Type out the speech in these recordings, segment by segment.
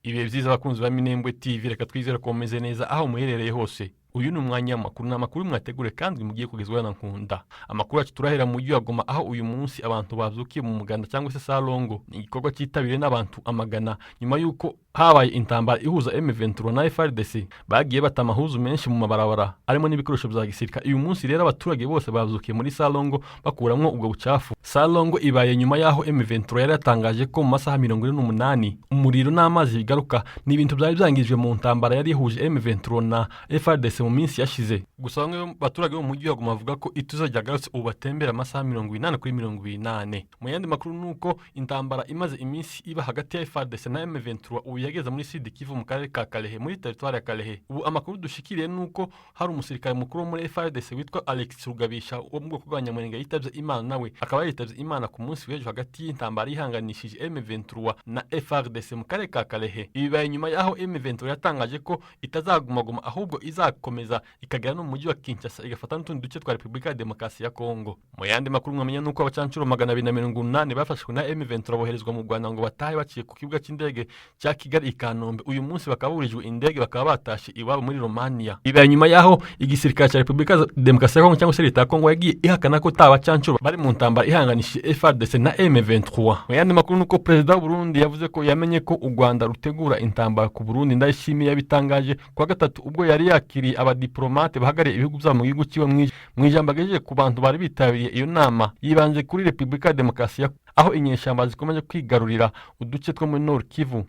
Ibihe byiza abakunzi ba Minembwe TV, reka twizere ko mumeze neza aho muherereye hose. Uyu ni umwanya w'amakuru, ni amakuru mwategure kandi mugiye kugezwaho na Nkunda. Amakuru yacu turahera mu mujyi wa Goma, aho uyu munsi abantu bazukiye mu muganda cyangwa se salongo. Ni igikorwa cyitabiriwe n'abantu amagana nyuma y'uko habaye intambara ihuza M23 na FARDC. Bagiye bata amahuzu menshi mu mabarabara arimo n'ibikoresho bya gisirikare. Uyu munsi rero abaturage bose bazukiye muri salongo bakuramwo ubwo bucafu. Salongo ibaye nyuma y'aho M23 yari yatangaje ko mu masaha 48 umuriro n'amazi bigaruka. Ni ibintu byari byangijwe mu ntambara yari ihuje M23 na FARDC mu minsi yashize. Gusa bamwe mu baturage bo mu mujyi wa Goma bavuga ko ituze ryagarutse, ubu batembera amasaha 80 kuri 80. Mu yandi makuru ni uko intambara imaze iminsi iba hagati ya FARDC na M23 ubu yageze muri Sud Kivu, mu karere ka Kalehe, muri teritwari ya Kalehe. Ubu amakuru dushikiriye ni uko hari umusirikare mukuru wo muri FARDC witwa Alex Rugabisha wo mu bwoko bw'Abanyamulenge yitabye Imana. Nawe akaba yitabye Imana ku munsi w'ejo hagati y'intambara yihanganishije M23 na FARDC mu karere ka Kalehe. Ibi bibaye nyuma y'aho M23 yatangaje ko itazagumaguma, ahubwo izakomeza ikagera no mu mujyi wa Kinshasa, igafata n'utundi duce twa Repubulika ya Demokarasi ya Kongo. Mu yandi makuru mwamenya nuko abacancuro 280 bafashwe na M23 boherezwa mu Rwanda ngo batahe baciye ku kibuga cy'indege cya Kigali i Kanombe. Uyu munsi bakaba burijwe indege, bakaba batashe iwabo muri Romania. Bibaye nyuma y'aho igisirikare cya Repubulika ya Demokarasi ya Kongo cyangwa se leta ya Kongo yagiye ihakana ko ta bacancuro bari mu ntambara ihanganishije FARDC na M23. Mu yandi makuru nuko perezida w'u Burundi yavuze ko yamenye ko u Rwanda rutegura intambara ku Burundi. Ndayishimiye yabitangaje kuwa gatatu ubwo yari yakiriye abadiplomate bahagarariye ibihugu byabo mu gihugu cyiwe. Mu ijambo agejeje ku bantu bari bitabiriye iyo nama, yibanze kuri Repubulika ya Demokarasi ya aho inyeshyamba zikomeje kwigarurira uduce two muri Nord Kivu.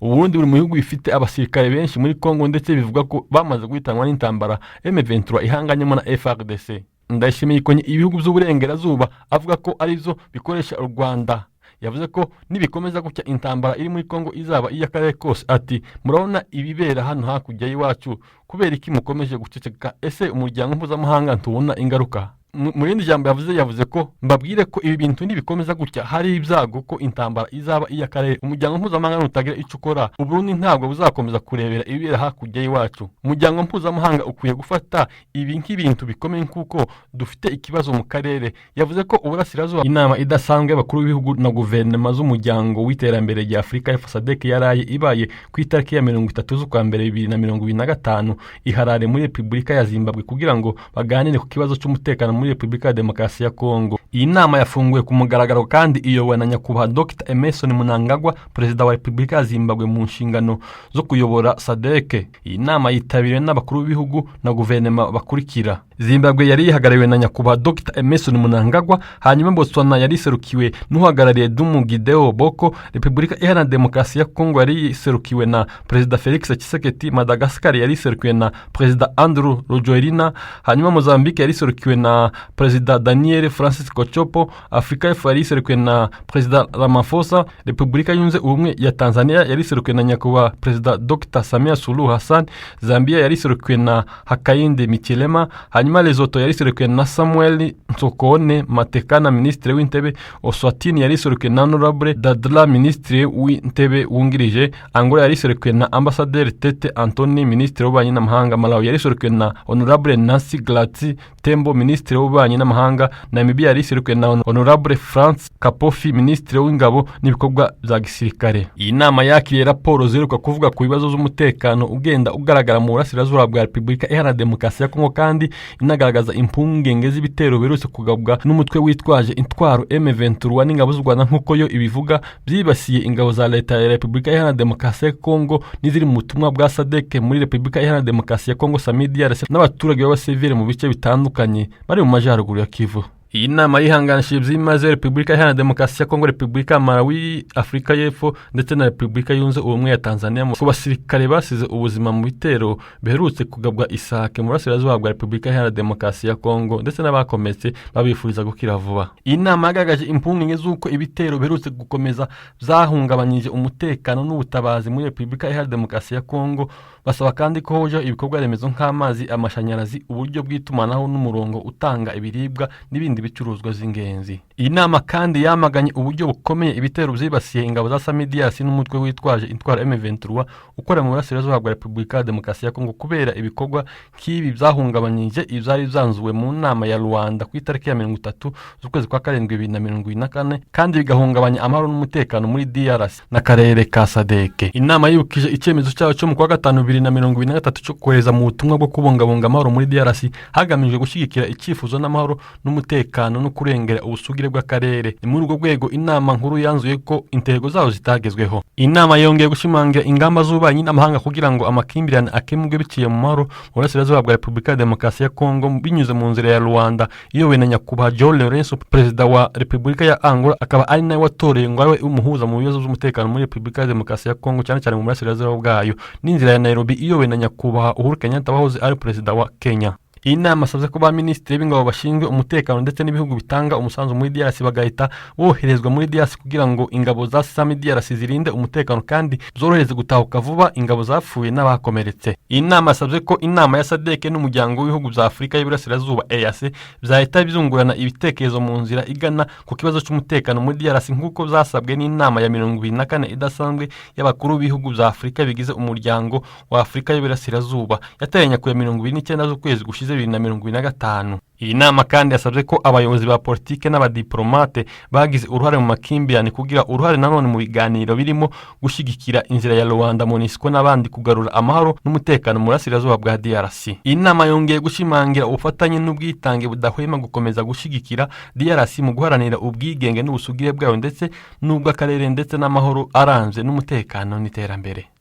Uburundi buri mu bihugu bifite abasirikare benshi muri Congo, ndetse bivuga ko bamaze guhitanwa n'intambara M23 ihanganyemo na FARDC. Ndayishimiye ikonye ibihugu by'uburengerazuba, avuga ko arizo bikoresha u Rwanda. Yavuze ko nibikomeza gutya intambara iri muri Congo izaba iy'akarere kose. Ati: "Murabona ibibera hano hakurya y'iwacu, kubera iki mukomeje guceceka? Ese umuryango mpuzamahanga ntubona ingaruka?" Mu rindi jambo yavuze ko mbabwire ko ibi bintu nibikomeza gutya hari ibyago ko intambara izaba iy'akarere. Umuryango mpuzamahanga nutagira icyo ukora, Uburundi ntabwo buzakomeza kurebera ibibera hakurya y'iwacu. Umuryango mpuzamahanga ukwiye gufata ibi nk'ibintu bikomeye kuko dufite ikibazo mu karere. Yavuze ko uburasirazuba. Inama idasanzwe y'abakuru b'ibihugu na guverinoma z'umuryango w'iterambere rya Afurika ya SADC yaraye ibaye ku itariki ya 30 z'ukwa mbere 2025 i Harare muri Repubulika ya Zimbabwe kugira ngo baganire ku kibazo cy'umutekano muri Repubulika ya Demokarasi ya Kongo. Iyi nama yafunguwe ku mugaragaro kandi iyobowe na nyakubahwa Dr Emerson Mnangagwa, perezida wa Repubulika ya Zimbabwe mu nshingano zo kuyobora SADC. Iyi nama yitabiriwe n'abakuru b'ibihugu na guverinoma bakurikira: Zimbabwe yari ihagarariwe na nyakubahwa Dr Emerson Mnangagwa, hanyuma Botswana yari iserukiwe n'uhagarariye Duma Gideo Boko, Repubulika Iharanira Demokarasi ya Kongo yari iserukiwe na perezida Felix Tshisekedi, Madagascar yari iserukiwe na perezida Andrew Rajoelina, hanyuma Mozambique yari iserukiwe na perezida Daniel Francisco Chapo, Afurika y'Epfo yari iserukiwe na perezida Ramaphosa, Repubulika Yunze Ubumwe ya Tanzania yari iserukiwe na nyakubahwa perezida Dr Samia Suluhu Hassan, Zambia yari iserukiwe na Hakainde Hichilema, hanyuma Lesotho yari iserukiwe na Samuel Ntsokoane Matekane, minisitiri w'intebe, Eswatini yari iserukiwe na Honorable Dladla, minisitiri w'intebe wungirije, Angola yari iserukiwe na ambasaderi Tete Antony, minisitiri w'ububanyi n'amahanga, Malawi yari iserukiwe na Honorable Nancy Grace Tembo, minisitiri w'ububanyi n'amahanga, Namibia yari iserukiwe na Honorable Frans Kapofi, minisitiri w'ingabo n'ibikorwa bya gisirikare. Iyi nama yakiriye raporo ziheruka kuvuga ku bibazo by'umutekano ugenda ugaragara mu burasirazuba bwa Repubulika Iharanira Demokarasi ya Kongo, kandi inagaragaza impungenge z'ibitero biherutse kugabwa n'umutwe witwaje intwaro M23 n'ingabo z'u Rwanda, nk'uko yo ibivuga, byibasiye ingabo za leta ya Repubulika Iharanira Demokarasi ya Kongo n'iziri mu butumwa bwa SADC muri Repubulika Iharanira Demokarasi ya Kongo, SAMIDRC, n'abaturage b'abasivile mu bice bitandukanye bari mu majyaruguru ya Kivu. Iyi nama yihanganishije byimazeyo Repubulika Iharanira Demokarasi ya Kongo, Repubulika ya Malawi, Afurika y'Epfo ndetse na Repubulika Yunze Ubumwe ya Tanzania ku basirikare basize ubuzima mu bitero biherutse kugabwa Isake mu burasirazuba bwa Repubulika Iharanira Demokarasi ya Kongo, ndetse n'abakometse babifuriza gukira vuba. Iyi nama yagaragaje impungenge z'uko ibitero biherutse gukomeza byahungabanyije umutekano n'ubutabazi muri Repubulika Iharanira Demokarasi ya Kongo. Basaba kandi ko hojaho ibikorwa remezo nk'amazi, amashanyarazi, uburyo bw'itumanaho n'umurongo utanga ibiribwa n'ibindi. ibicuruzwa z'ingenzi. Iyi nama kandi yamaganye uburyo bukomeye ibitero byibasiye ingabo za SAMIDRC n'umutwe witwaje intwaro M23 ukorera mu burasirazuba bwa Repubulika ya Demokarasi ya Kongo, kubera ibikorwa nk'ibi byahungabanyije ibyari byanzuwe mu nama ya Rwanda ku itariki ya 30 z'ukwezi kwa karindwi 2024, kandi bigahungabanya amahoro n'umutekano muri DRC n'akarere ka SADC. Inama yibukije icyemezo cyayo cyo mu kwa gatanu 2023 cyo kohereza mu butumwa bwo kubungabunga amahoro muri DRC, hagamijwe gushyigikira icyifuzo n'amahoro n'umutekano no kurengera ubusugire bw'akarere. Ni muri urwo rwego inama nkuru yanzuye ko intego zayo zitagezweho. Inama yongeye gushimangira ingamba z'ububanyi n'amahanga kugira ngo amakimbirane akemurwe biciye mu mahoro mu burasirazuba bwa Repubulika ya Demokarasi ya Kongo, binyuze mu nzira ya Rwanda iyobowe na nyakubahwa João Lourenço, perezida wa Repubulika ya Angola, akaba ari nawe watoreye ngo abe umuhuza mu bibazo by'umutekano muri Repubulika ya Demokarasi ya Kongo, cyane cyane mu burasirazuba bwayo, n'inzira ya Nairobi iyobowe na nyakubahwa Uhuru Kenyatta wahoze ari perezida wa Kenya. Iyi nama asabye ko ba minisitiri b'ingabo bashinzwe umutekano ndetse n'ibihugu bitanga umusanzu muri DRC bagahita boherezwa muri DRC kugira ngo ingabo za SAMIDRC zirinde umutekano kandi zorohereze gutahuka vuba ingabo zapfuye n'abakomeretse. Iyi nama yasabye ko inama ya SADC n'umuryango w'ibihugu bya Afurika y'Iburasirazuba EAC byahita byungurana ibitekerezo mu nzira igana ku kibazo cy'umutekano muri DRC, nk'uko byasabwe n'inama ya 74 idasanzwe y'abakuru b'ibihugu bya Afurika bigize umuryango wa Afurika y'Iburasirazuba yateranye ku ya 29 z'ukwezi gushize 2025. Iyi nama kandi yasabye ko abayobozi ba politike n'abadiplomate bagize uruhare mu makimbirane kugira uruhare nanone mu biganiro birimo gushyigikira inzira ya Rwanda, MONUSCO n'abandi kugarura amahoro n'umutekano mu burasirazuba bwa DRC. Iyi nama yongeye gushimangira ubufatanye n'ubwitange budahwema gukomeza gushyigikira DRC mu guharanira ubwigenge n'ubusugire bwayo ndetse n'ubw'akarere, ndetse n'amahoro arambye n'umutekano n'iterambere.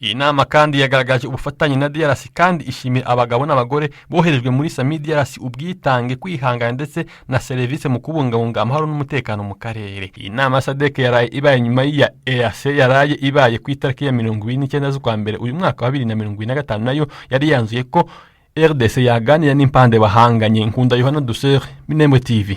Iyi nama kandi yagaragaje ubufatanye na DRC kandi ishimira abagabo n'abagore boherejwe muri SAMIDRC ubwitange, kwihangana ndetse na serivisi mu kubungabunga amahoro n'umutekano mu karere. Iyi nama ya SADC yaraye ibaye nyuma y'iya EAC yaraye ibaye ku itariki ya 29 z'ukwa mbere uyu mwaka wa 2025, nayo yari yanzuye ko RDC yaganira n'impande bahanganye. Nkunda Yohana Dusere, Minembwe TV.